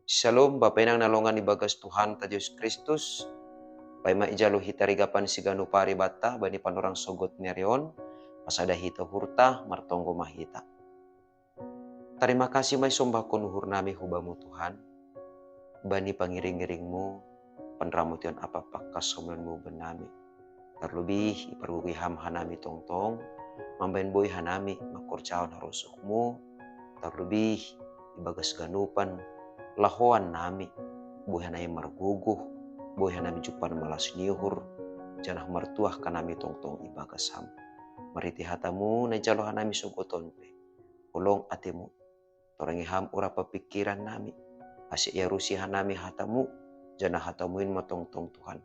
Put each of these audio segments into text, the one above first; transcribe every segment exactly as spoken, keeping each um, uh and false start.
Shalom, Bapa inang na longan ibagas Tuhanta Jesus Kristus. Paima ijalo hita rigapan siganup ari banta bani panorang sogot ni ari on, pasada hita uhurta, martonggo ma hita. Tarima kasih ma isombahkon uhur nami hu Bamu Tuhan, bani pangiring-iringMu, panramotion ampa pangkasombuonMu bannami. Tarlobih ipargogoi Ham hanami tongtong, mambahen boi hanami mangkorjahon harosuhMu, tarlobih ibagas ganupan lahoan nami, boi hanami margogoh, boi hanami jumpahon malas ni uhur, janah martuah hanami tongtong ibagas Ham. Marhitei hataMu na ijalo hanami sogot on pe, holong ateiMu, torangi Ham urap pingkiran nami, ase iarusi hanami hataMu, janah hataMu in ma tongtong Tuhan,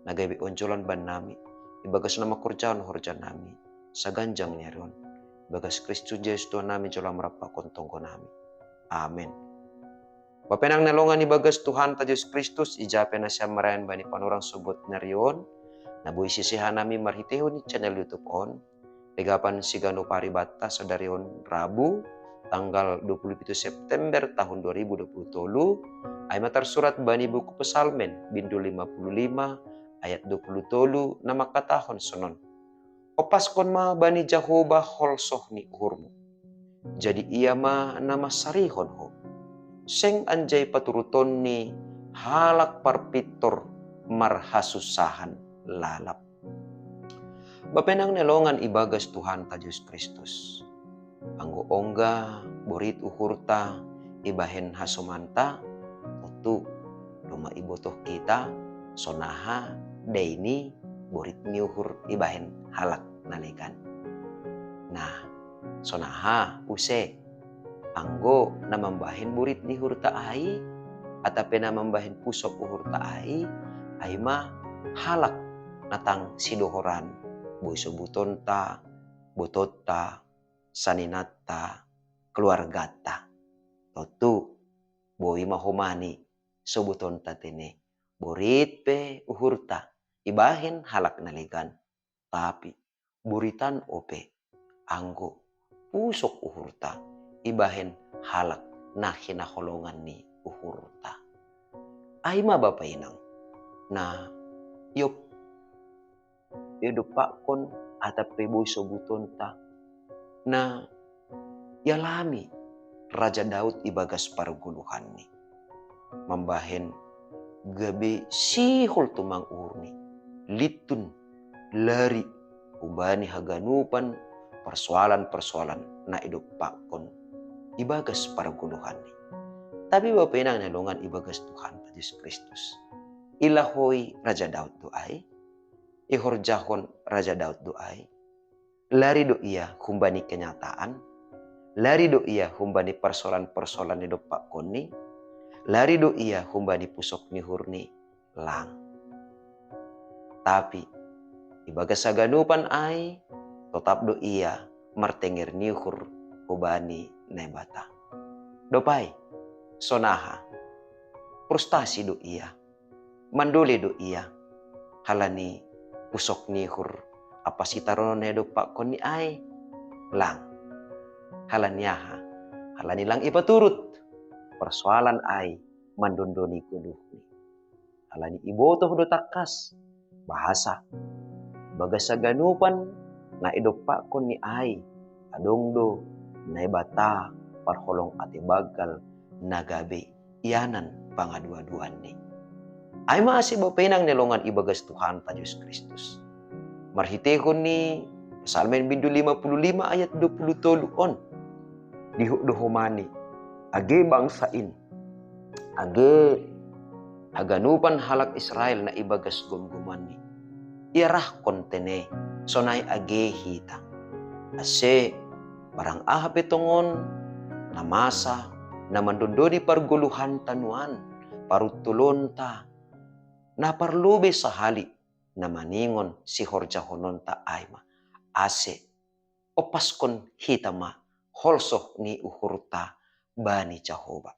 na gabe onjolan bannami, ibagas na mangkorjahon horja nami saganjang ni ari on. Ibagas Kristus Jesus Tuhan nami, jalo Ham rap pakon tonggo nami. Amen. Bapa inang na longan ibagas Tuhanta Jesus Kristus, ija pe nasiam marayan bani panorang sogot ni ari on, na boi sisea hanami marhiteihon ni channel YouTube on, rigapan siganup ari banta sadari on Rabu, tanggal dua puluh pitu September tahun dua ribu dua puluh tolu, ai ma tarsurat bani buku Psalmen, bindu lima puluh lima, ayat dua puluh tolu, na mangkatahon sonon: Ompaskon ma bani Jahowa holsoh ni uhurmu. Jadi Ia ma na mansarihon ho. Seng anjai paturuton ni halak parpintor marhasunsahan lalap. Bapa inang na longan ibagas Tuhanta Jesus Kristus. Anggo ongga borit uhurta ibahen hasomanta, tontu domma ibotoh hita sonaha daini borit ni uhur ibahen halak na legan. Nah, sonaha use, anggo na mambahen borit ni uhurta ai, atap pe na mambahen pusok uhurta ai, ai ma halak na tang sidohoran, boi sobutonta, botonta, saninanta, keluarganta. Tontu, boi ma homani sobutonta tene, borit pe uhurta ibahen halak na legan, tapi boritan ope anggo pusok uhurta ibahen halak na hinaholongan ni uhurta. Ai ma bapa inang, na iop, idompakkon atap pe boi sobutonta na ialami Raja Daud ibagas pargoluhanni. Mambahen gabe sihol tumang uhurni, lintun, lari hubani haganupan parsoalan-parsoalan na idompakkon ibagas pargoluhanni. Tapi bapa inang na longan ibagas Tuhanta Jesus Kristus, ilahoi Raja Daud do ai? Ihorjahon Raja Daud do ai? Lari do ia humbani kenyataan? Lari do ia humbani parsoalan-parsoalan na idompakkonni? Lari do ia humbani pusok ni uhurni? Lang. Tapi ibagas haganupan ai, totap do ia martenger ni uhur hubani Naibata. Dob ai, sonaha? Frustasi do ia, mandole do ia halani pusok ni uhur ampa sitaronon na idompakkonni ai? Lang. Halani aha? Halani lang ipaturut parsoalan ai mandondoni goluhni. Halani ibotoh do tangkas bahasa ibagas haganupan na idompakkonni ai, adong do Naibata parholong ate banggal na gabe ianan pangaduaduanni. Ai ma ase bapa inang na longan ibagas Tuhanta Jesus Kristus, marhiteihon ni Psalmen bindu lima puluh lima ayat dua puluh tolu on, dihut do homani, age bangsa in, age haganupan halak Israel na ibagas gomgomanni, iarahkon tene sonai age hita. Ase barang aha pe tongon na masa na mandondoni pargoluhanta nuan, paruntulonta, na parlobei sahali na maningon sihorjahononta ai ma, ase ompaskon hita ma holsoh ni uhurta bani Jahowa.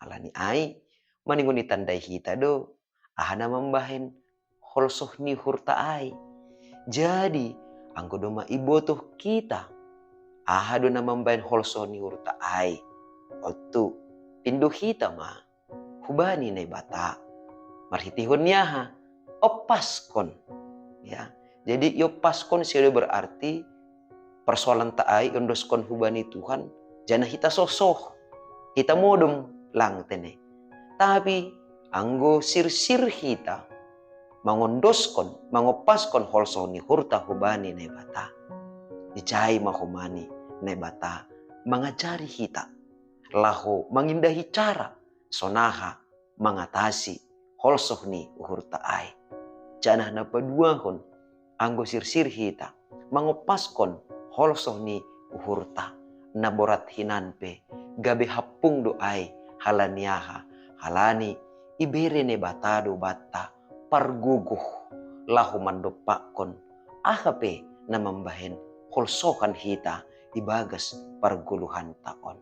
Halani ai, maningon itandai hita do aha na mambahen holsoh ni uhurta ai. Jadi, anggo domma ibotoh hita aha do na mambahen holsoh ni uhurta ai, tontu pindo hita ma hubani Naibata. Marhitihon ni aha? Oppaskon. Ya. Jadi ioppaskon sedo berarti persoalan ta ai ondoskon hubani Tuhan, janah hita sosoh, hita modom lang tene. Tapi anggo sirsir hita mangondoskon, mangoppaskon holso ni uhurta hubani Naibata, ijai ma homa ni Naibata mangajari hita laho mangindahi cara sonaha mangatasi holsoh ni uhurta ai. Janah na paduahon, anggo sirsir hita mangoppaskon holsoh ni uhurta, na borat hinan pe gabe hampung do ai. Halani aha? Halani ibere Naibata do banta pargogoh laho mandompakkon aha pe na mambahen holsohan hita ibagas pargoluhanta on.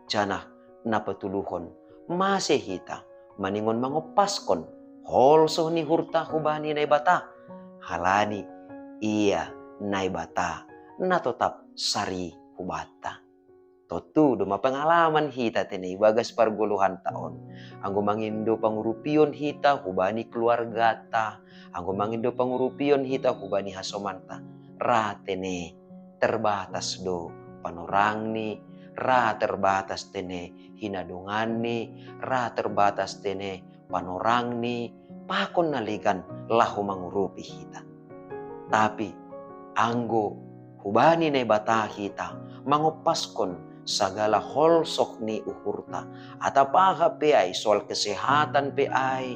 Janah na patoluhon, mase hita maningon mangoppaskon holsoh ni uhurta hubani Naibata? Halani Ia Naibata na totap sari hubanta. Tontu domma pengalaman hita tene ibagas pargoluhanta on. Anggo mangindo pangurupion hita hubani keluargata, anggo mangindo pangurupion hita hubani hasomanta, ra tene terbatas do panorangni, ra terbatas tene hinadonganni, ra terbatas tene panorangni, pakon na legan laho mangurupi hita. Tapi anggo hubani Naibata hita mangoppaskon sagala holsoh ni uhurta, atap aha pe ai, soal kesehatan pe ai,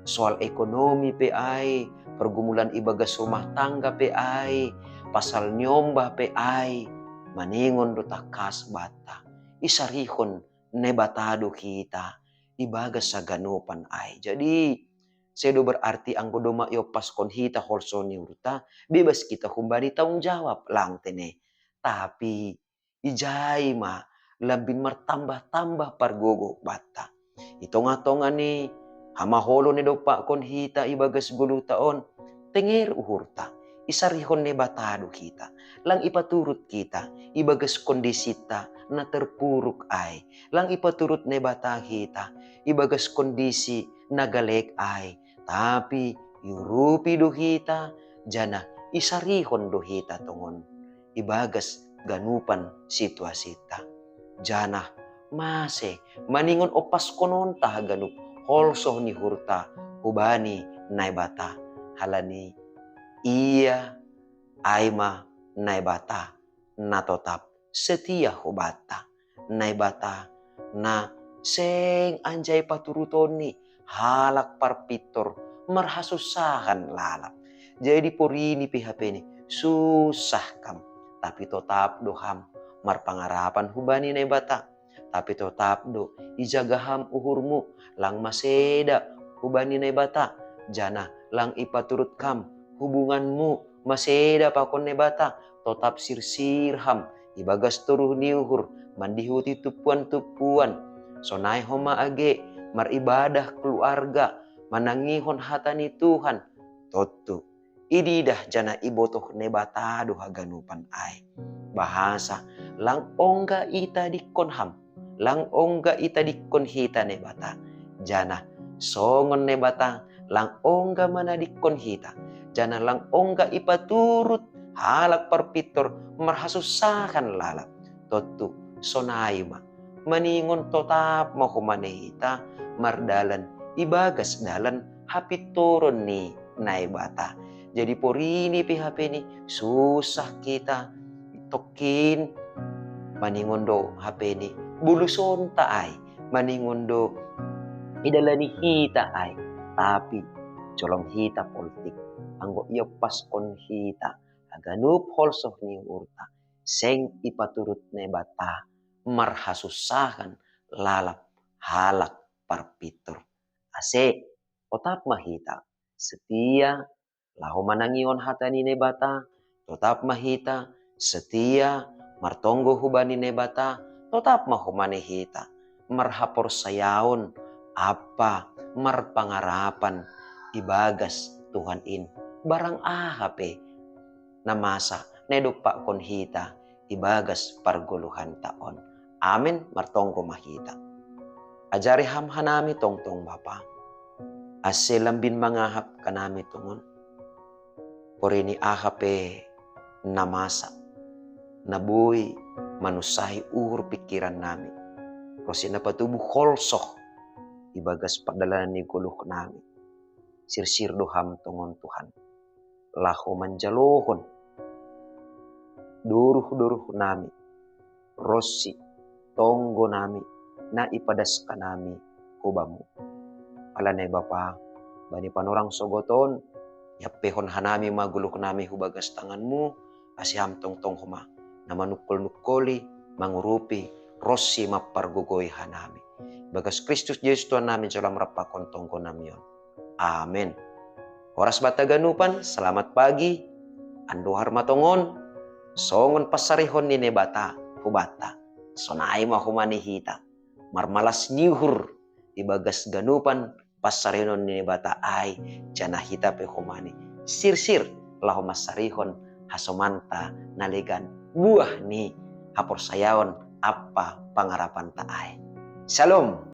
soal ekonomi pe ai, pergumulan ibagas rumah tangga pe ai, pasal niombah pe ai, maningon do tangkas banta, isarihon Naibata do hita ibagas haganupan ai. Jadi sedo berarti anggo domma ioppaskon hita holsoh ni uhurta, bebas hita humbani tanggung jawab lang tene. Tapi ijai ma lambin martambah-tambah pargogoh banta. I tongah-tongah ni hamaolon na idompakkon hita ibagas goluhta on, tenger uhurta, isarihon Naibata do hita, lang ipaturut hita ibagas kondisinta na terpuruk ai, lang ipaturut Naibata hita ibagas kondisi na galek ai, tapi iurupi do hita, janah isarihon do hita tongon ibagas ganupan situasinta. Janah mase maningon ompaskononta haganup holsoh ni uhurta hubani Naibata, halani Ia ai ma Naibata na totap setia hubanta, Naibata na seng anjai paturutonni halak parpintor marhasunsahan lalap. Jadi porini pe hapeni susah kam, tapi totap do ham marpangarapan hubani Naibata. Tapi totap do ijaga ham uhurmu, lang maseda hubani Naibata, janah lang ipaturut kam hubunganmu maseda pakon Naibata, totap sirsir ham ibagas toruh ni uhur mandihuti tumpuan-tumpuan. Sonai homa age maribadah keluarga manangihon hata ni Tuhan, tontu ididah janah ibotoh Naibata do haganupan ai. Bahasa lang ongga itadingkon ham, lang ongga itadingkon hita Naibata, janah songon Naibata lang ongga manadingkon hita, janah lang ongga ipaturut halak parpintor marhasunsahan lalap. Tontu sonai ma, maningon totap ma homa ni hita mardalan ibagas dalan hapintoron ni Naibata. Jadi porini pe hapeni susah hita tongkin, maningon do hapeni bulusonta ai, maningon do idalani hita ai, tapi jolom hita poltik, anggo iompaskon hita haganup holsoh ni uhurta, seng ipaturut Naibata marhasunsahan lalap halak parpintor. Ase totap ma hita setia laho manangihon hata ni Naibata, totap ma hita setia martonggo hubani Naibata, totap ma homa ni hita marhaporsayaon ampa marpangarapan ibagas Tuhan in, barang aha pe na masa na idompakkon hita ibagas pargoluhanta on. Amen. Martonggo ma hita. Ajari ham hanami tongtong Bapa, ase lambin mangahap kanami tongon. Porini aha pe na masa, na boi manusahi uhur pikiran nami, ro si na patubu holsoh ibagas pardalanan ni goluh nami. Sirsir do ham tongon Tuhan, laho manjalohon doruh-doruh nami, ro si tonggo nami na ipadas kanami hu Bamu. Alani Bapa, bani panorang sogoton, iampehon hanami ma goluh nami hu bagas tanganMu, ase ham tongtong homa na manungkol-nungkoli, mangurupi, ro si mampargogoi hanami. Bagas Kristus Jesus Tuhan nami jalo am rap pakon tonggo nami on. Amen. Horas banta ganupan, selamat pagi. Andohar ma tongon, songon pansarihon ni Naibata hu banta, sonai ma homa ni hita marmalas ni uhur ibagas ganupan pansarihon ni Naibata ai, janah hita pe homa ni sirsir laho mansarihon hasomanta na legan, buah ni haporsayaon ampa pangarapanta ai. Shalom.